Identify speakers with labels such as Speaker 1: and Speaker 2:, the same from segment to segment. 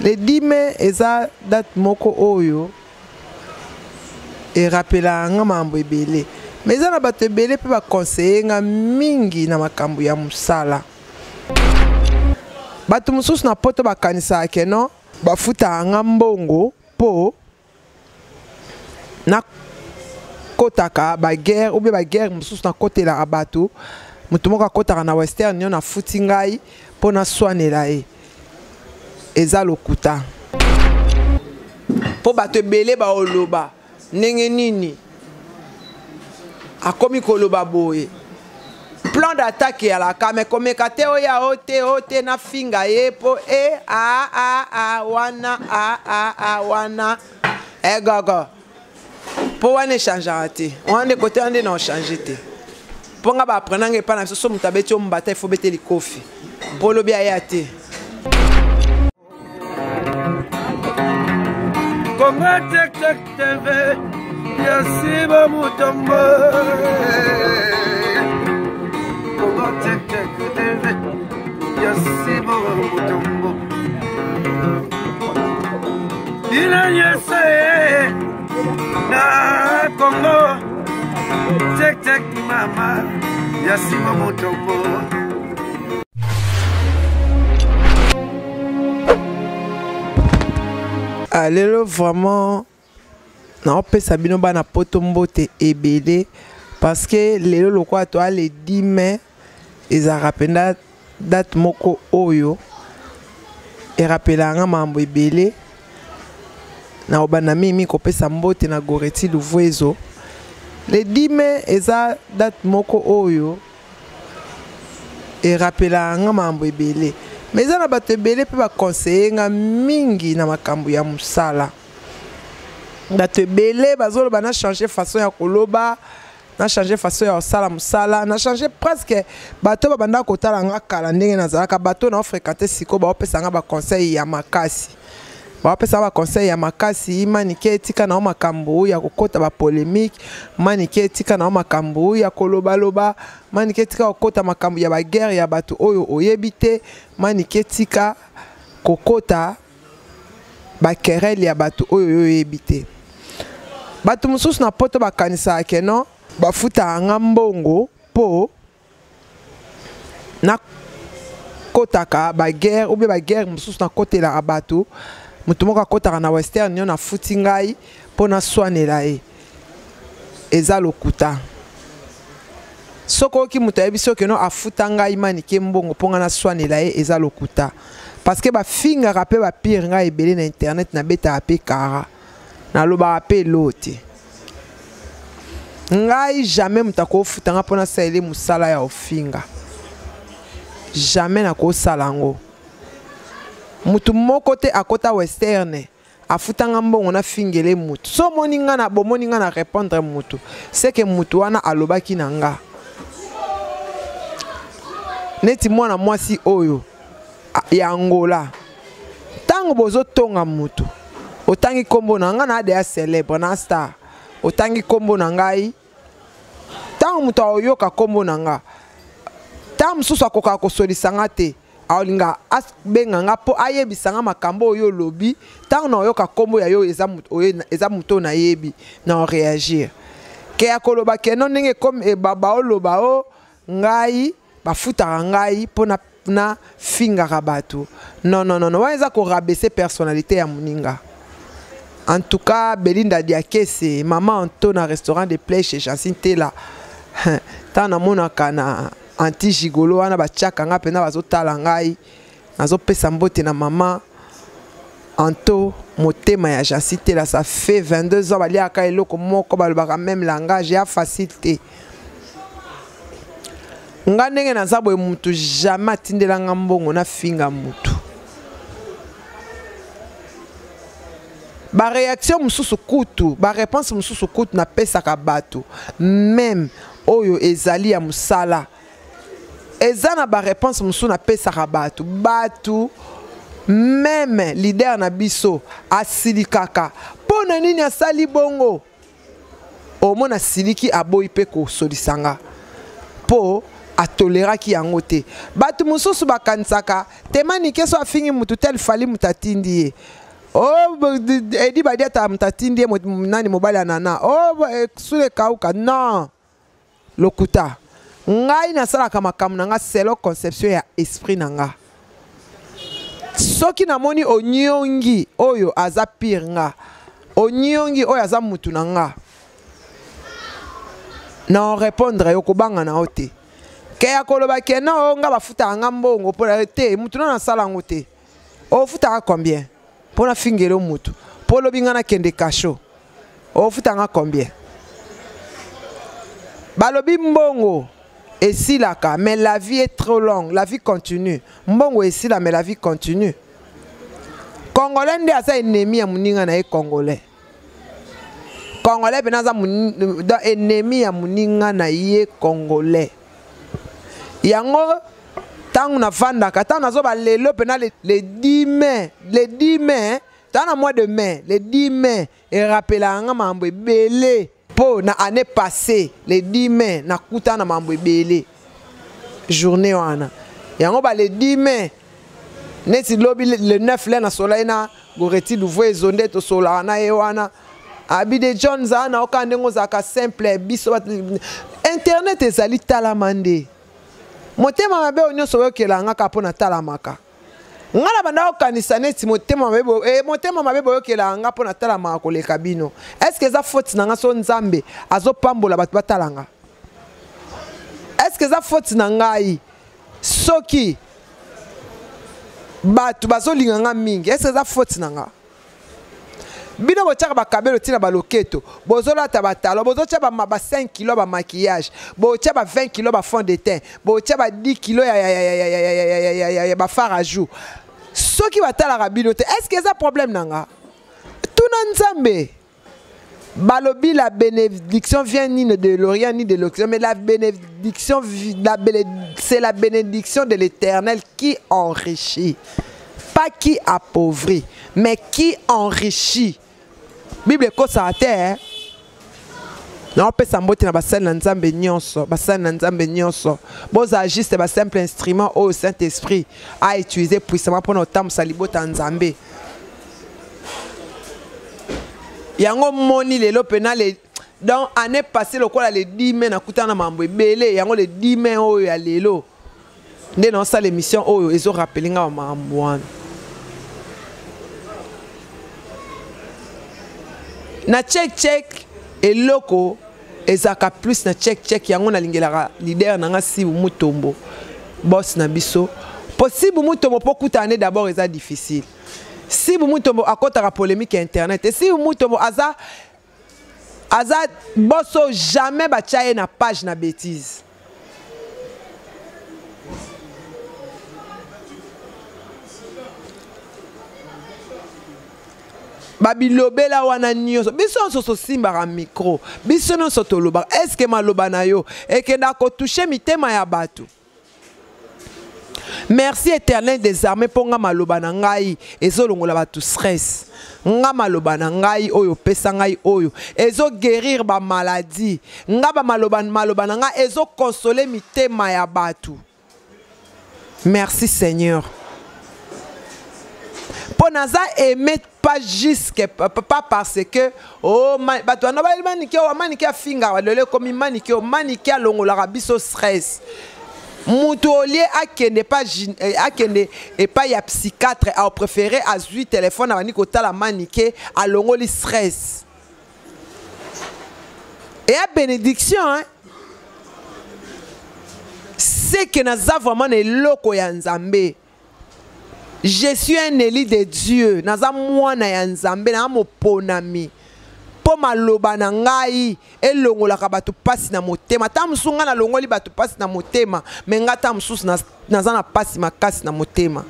Speaker 1: Le 10 mai eza date moko oyo erapelaka nga makambo ebele. Mais eza na bato ebele mpe baconseille nga mingi na makambo ya mosala. Bato mosusu na poto bakanisaka ke non, bafutaka nga mbongo mpo nakotaka baguerre ou bien baguerre mosusu nakotelaka bato. Moto moko akotaka na Western Union afuti ngai mpo naswanela ye. Eza lokuta. Mpo bato ebele baoloba ndenge nini akomi koloba boye. Plan d'attaque ya la kame komeka te oya o te o te na finga ye po e a a a wana a a a wana e gogo po wana echangeaka te wana nde kote wana nde na ochange te mpo nga baaprenanga epai na biso so moto abeti yo mbata ifo bete likofi mpo olobi aya te.
Speaker 2: Congo Tech Tech TV, Yasiba Mutombo. Congo Tech Tech TV, Yasiba Mutombo. Ina nyese na Congo Tech Tech Mama, Yasiba Mutombo.
Speaker 1: Ah, lelo vraiment naopesa bino bana poto mbote ebele parce que lelo lokola toa le 10 mai ezalaka mpenza date moko oyo erapelaka nga makambo ebele. Na obanda mingi kopesa mbote na Goreti Luvuezo. Le 10 mai eza date moko oyo erapelaka nga makambo ebele. Mais eza na bato ebele mpe baconseille nga mingi na makambo ya mosala. Bato ebele bazoloba na changer façon ya koloba, na changer façon ya kosala mosala, na changer presque bato babanda kotala nga kala ndenge nazalaka, bato na fréquenter siko baopesa nga ba conseil ya makasi. Baopesa nga ba conseil ya makasi, Manike tika na makambo ya kokota ba polémique, Manike tika na makambo ya kolobaloba, Manike tika kokota makambo ya ba guerre ya bato oyo oyebi te, Manike tika kokota ba querelle ya bato oyo oyebi te. Bato mosusu na poto bakanisaka ke non, bafutaka nga mbongo mpo nakotaka ba guerre ou bien ba guerre mosusu nakotelaka bato. Moto moko akotaka na Western Union afuti ngai mpo naswanela ye. Eza lokuta. Soki oyoki moto ayebi soki no afuta ngai Manike mbongo mpo ngai naswanela ye, eza lokuta. Parce que bafingaka mpe bapire ngai ebele na internet, nabetaka mpe kara, nalobaka mpe elo te. Ngai jamais moto akofuta ngai mpo nasalela mosala ya ofinga. Jamais nakosala yango. Moto moko te akota Western afutanga mbongo na fingele mutu. So moni nga na bomoni nga na répondre mutu, c'est que mutu wana alobaki na nga. Neti mwana mwasi oyo ya Angola. Tango bozotonga mutu, otangi kombo na nga na ADA célèbre na star. Otangi kombo na ngai. Tango mutu aoyoka kombo na nga, tango mosusu akokaka kosolisa nga te. Aolinga abenga nga po ayebisa nga makambo oyo olobi. Tango na oyoka kombo ya yo eza mutu oyo eza mutu oyo nayebi, na réagir. Ke ya koloba ke non ndenge comme e baba oloba o ngai bafutaka ngai po na fingaka bato. Non, non, non, non. Wana eza ko rabaisser personnalité ya moninga. En tout cas, Belinda Diakese, maman Anto na restaurant de play chez Jacinthe Tela. Tango namonaka na anti gigolo wana batiaka nga mpena bazotala ngai, nazopesa mbote na mama Anto motema ya Jacinthe Tela. Ça fait 22 ans baliaka eloko moko, balobaka même langage ya facile te. Nga ndenge naza boye mutu jamais atindela nga mbongo na finga mutu. Ba réaction mosusu kutu, ba réponse mosusu kutu napesaka bato même oyo ezali ya mosala. Eza na ba réponse mosusu napesaka bato. Bato même leader na biso asilikaka. Mpo na nini asali bongo? Omona asiliki aboyi mpe kosolisa nga. Mpo Atoleraki yango te. Bato mosusu bakanisaka te Manike so afingi mutu tel Fally mutu atindi ye. Oh, Edi Badiata mutu atindi ye nani mobali ya Nana. Oh, eh, Sule Kauka. Non. Lokuta. Ngai nasalaka makambo na nga selon conception ya esprit na nga. Soki namoni onyongi oyo aza pire nga, onyongi oyo aza mutu na nga, na répondre yo kobanga na yo te. Ke ya koloba ke non oh, nga bafutaka nga mbongo mpo na te, mutu na nasala yango te. Ofutaka combien? Mpo nafingela yo mutu. Mpo olobi nga nakende kasho. Ofuta nga combien? Balobi mbongo esilaka mais la vie est trop longue, la vie continue. Mbongo esila mais la vie continue. Congolais nde aza ennemi ya moninga na ye congolais. Congolais pena aza ennemi ya moninga na ye congolais. Yango ntango nafandaka ntango nazoba lelo pena le 10 mai, le 10 mai Tant na mois de mai, le 10 mai, erapelaka nga makambo ebele mpo na année passée le 10 mai nakuta na makambo ebele journée wana yango ba le 10 mai neti lobi le 9 le nasolaki na Goreti Luvuezo nde tosolaka na ye wana abi de John zala na oka ndenge ozalaka simple biso internet ezali talama nde motema mabe oyo nyonso oyokela nga kaka mpo natalamaka nga na banda kokanisa neti motema mabe eh, motema mabe boyokelaka nga mpo natalamaka koleka bino estce eza faute na nga so nzambe azopambola bato batala nga estce eza faute na ngai soki bato bazolinga nga mingi estce eza faute na nga bino botiaka bakabelo ntina baloketo bozolata batalo bozotia ba, ba 5 kilo ba maquillage botia ba 20 kilo ba fond de teint botia ba 10 kilo ya, ya, ya, ya, ya, ya, ya, ya, ya, ya, ya ba fard à jour soki batalaka bino te est ce que eza problème na nga tuna nzambe balobi la bénédiction vient ni de l'Orient ni de l'Occident, mais la bénédiction, la béné, c'est la bénédiction de l'Éternel qui enrichit, pas qui appauvrit, mais qui enrichit. Bible ekosaka te hein? naopesa mbote na basali na nzambe nyonso basali na nzambe nyonso bozala juste basimple instrument oyo saint esprit a utilise puissamment mpona kotambusa libota ya nzambe yango moni lelo pena le donc année passée lokola le 10 mai nakutana na mambo ebele yango le 10 mai oyo ya lelo nde naosala émission oyo ezorapele nga bamakambo wana na check check eloko ezalaka plus na check check yango nalingelaka leader na nga sibu mutombo boss na biso po sibu mutombo mpo kutana nde d'abord eza difficile Sibu Mutombo akotaka polemique ya internet. Et Sibu Mutombo aza aza boso jamais batia ye na page na bêtise. Babilobela wana nyonso biso nyonso tosimbaka micro biso nyonso tolobaka eske maloba na yo ekendaka kotouche mitema ya bato Merci éternel des armées mpo nga maloba na ngai ezolongola bato stress nga maloba na ngai oyo opesa ngai oyo ezoguérir bamaladie nga bamaloba maloba na ngai ezokonsole mitema ya bato merci seigneur mpo naza aime pas jusque pas parce que oh bato wana bayeli manike oyo manike afingaka lelo ekomi manike oyo manike alongolaka biso stress moto olie akende pa eh, akende epai ya psychiatre aopréféré azwi telefone abandi kotala manike alongoli stress eya bénédiction hein? seke naza vraiment na eloko ya nzambe Je suis un élu de Dieu. Naza mwana ya Nzambe, na moponami. Mpo maloba na ngai elongolaka bato mpasi na motema. Ata mosusu ngai nalongoli bato mpasi na motema, me ngai ata mosusu naza na mpasi makasi na motema.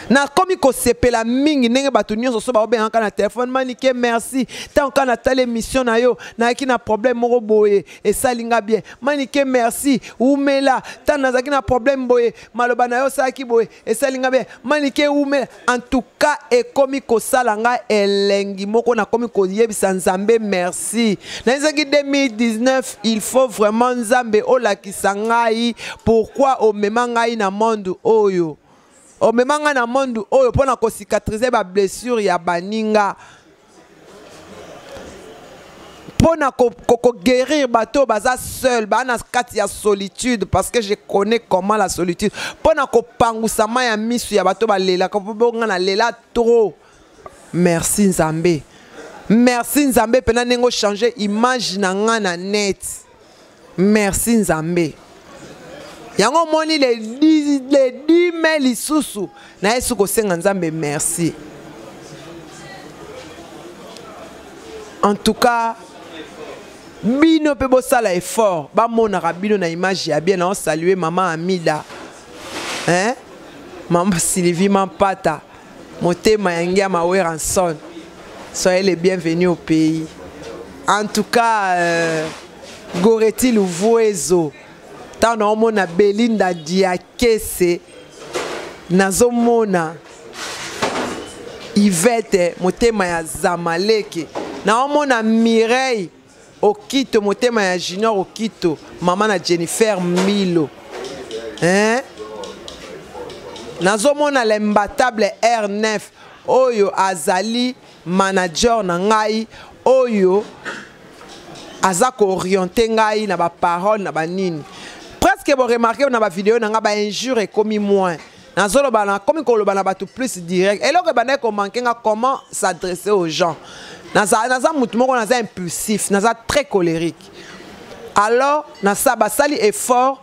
Speaker 1: Nakomi kosepela mingi ndenge bato nyonso so baobengaka na telefone Manike merci, ntango kaka natali émission na yo nayaki na problème moko boye esali nga bien. Manike merci, umela, ntango nazalaki na problème boye maloba na yo osalaki boye esali nga bien. Manike umela. En tout cas ekomi kosala nga elengi moko, nakomi koyebisa Nzambe merci. Nayebisaki 2019 il faut vraiment Nzambe olakisa ngai pourquoi omema ngai na monde oyo. Omema ngai na monde oyo mpona kocicatriser ba blessure ya baninga, mpona koguérir bato baza seul, baa na kati ya solitude, parce que je connais comment la solitude, mpona kopangusama ya misu ya bato balelaka, mpo bonga nalela trop. Merci Nzambe, merci Nzambe mpena ndenge ochange image na nga na net. Merci Nzambe. Yango omoni le 10 mai lisusu nayesu kosenga Nzambe merci. En tout cas bino mpe bosala effort, bamonaka bino na image ya bien. Nao saluer mama Amida, hein? Mama Sylvie Mampata, motema ya Ngiama Werrason, soyez les bienvenus au pays. En tout cas Goreti Luvuezo, ntango naomona Belinda Diakese, nazomona Yvette motema ya Zamaleke, naomona Mireille Okito motema ya Junior Okito, mama na Jennifer Milo, hein? Nazomona l'imbattable R9 oyo azali manager na ngai, oyo aza kooriente ngai na baparole na banini. Presque bo remarquer na bavideo na ngai ba injure ekomi moins. Nazoloba na komi koloba na bato plus direct. Eloko ebandaki komanke nga comment s'adresser aux gens. Naza, naza mutu moko naza impulsif, naza très colérique. Alors nasa basali effort,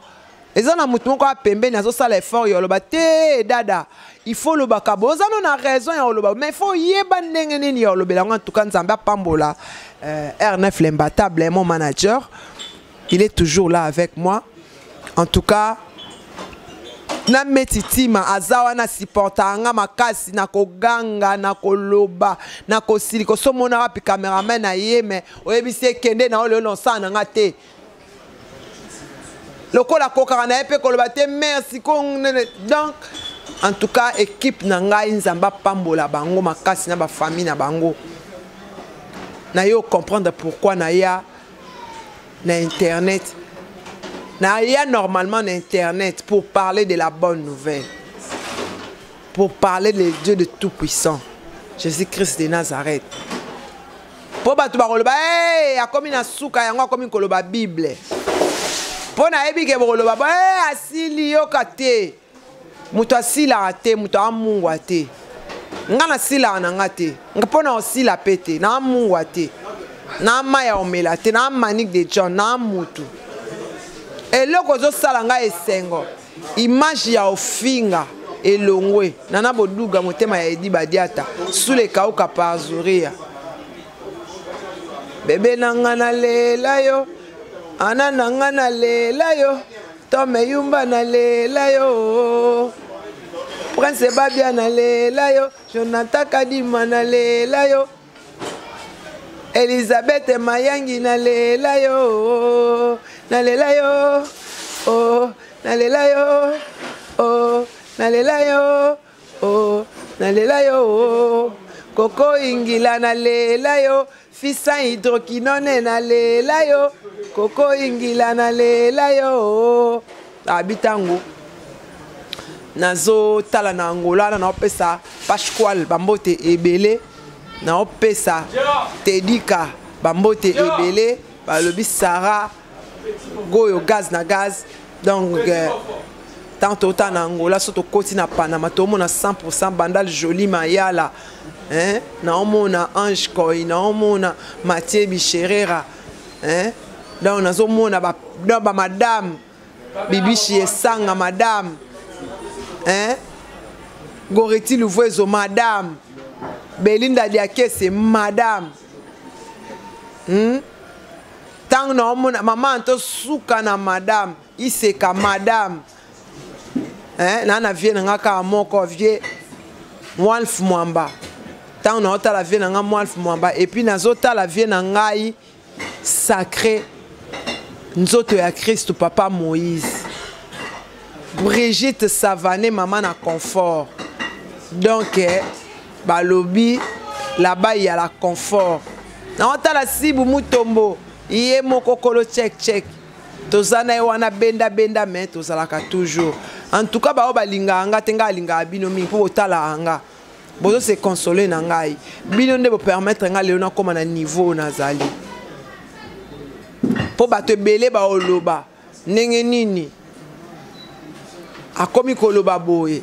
Speaker 1: eza na mutu moko ya pembeni azosala effort ya oloba te dada, il faut olobaka bo oza no na raison ya oloba, mais il faut oyeba ndenge nini ya olobela yango. En tout cas Nzambe apambola R9 l'imbattable, mon manager, il est toujours là avec moi. En tout cas na meti tima aza wana supporta nga makasi na koganga na koloba na kosilika. Osomona wapi cameraman na ye, me oyebisi ekende na oyo lelo osala na nga te, lokola akokaka na ye mpe koloba te merci ko. Donc en tout cas équipe na ngai Nzambe apambola bango makasi na bafamille na bango. Na yo comprendre pourquoi na ya na internet, na ya normalement na internet pour parler de la bonne nouvelle, pour parler de Dieu de tout-puissant, Jésus-Christ de Nazareth. Po bato bakoloba hey, akomi na suka yango akomi koloba Bible, mpo nayebi ke bokoloba bo hey, asili yoka te, moto asilaka te, moto amungwa te. Nga nasilaka na nga te, mpo na osila pe te, na amungwa te, na mai ya omela te, na Manique de John, na mutu. Eloko ozosala ngai esengo, image ya ofinga elongwe nana boduga motema ya Edi Badiata sule kauka parzuria bebe na nga nalela yo, ana na nga nalela yo, Tome Yumba nalela yo, Prince Babia nalela yo, Jonathan Kadima nalela yo, Elisabeth Mayangi nalela yo, nalela yo, oh, nalela yo, oh, nalela yo, oh, nalela yo, oh. Koko Ingila nalela yo, Fisa hydroquinone nalela yo, Koko Ingila nalela yo. Abi tango nazotala na Angola, na naopesa Pasquale bambote ebele, naopesa Tedika bambote ebele, balobi Sarah Goyo gaz na gaz. Donc tant totala na Angola, so tokoti na Panama tomona 100% Bandal Joli Mayala, hein? Naomona Ange Koy, naomona Mathieu Bicherera, hein? Donc nazomona ba, donc ba madame Bibishi Esanga, madame, hein? Goreti Luvuezo, madame Belinda Diakese, madame, Tango naomona mama anto suka na madame Iseka, madame, hein? Na na vie na nga kaka moko vie Mwalf Mwamba. Ntango naotala vie na ngai Mwalf Mwamba, et puis nazotala vie na ngai sacré nzoto ya Christ papa Moïse. Brigitte Savané mama na confort. Donc balobi là-bas il y a la confort. Naotala Sibu Mutombo ye moko kolo check check. Toza na ye wana benda benda mais tozalaka toujours. En tout cas bao balingaka nga te, nga alingaka bino mingi mpo botalaka nga. Bozo se consoler na ngai. Bino nde bo permettre nga lelo nakóma na niveau nazali. Mpo bato ebele baoloba ndenge nini akomi koloba boye.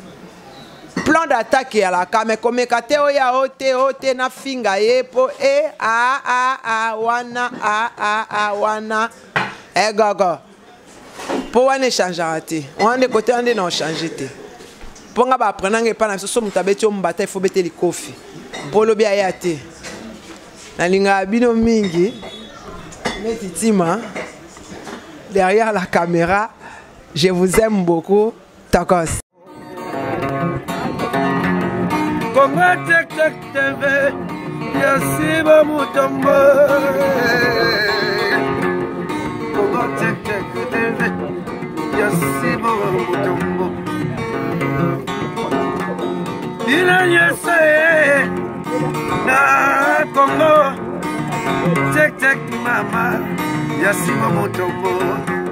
Speaker 1: Plan d'attaque eyalaka me komeka te oya o te o te nafinga ye mpo e a a a wana a a a wana egogo mpo wana echangeaka te, wana nde kote wana nde na ochange te. Mpo nga baaprenanga epai na biso so moto abeti yo mbata ifo bete likofi mpo olobi aya te. Nalingaka bino mingi neti ntima derrière la caméra, je vous aime beaucoup. Tokos.
Speaker 2: Congo Tek Tek TV, Yasiba Mutombo. Congo Tek Tek TV, Yasiba Mutombo. Ina nyese na Congo Tek Tek mama Yasiba Mutombo.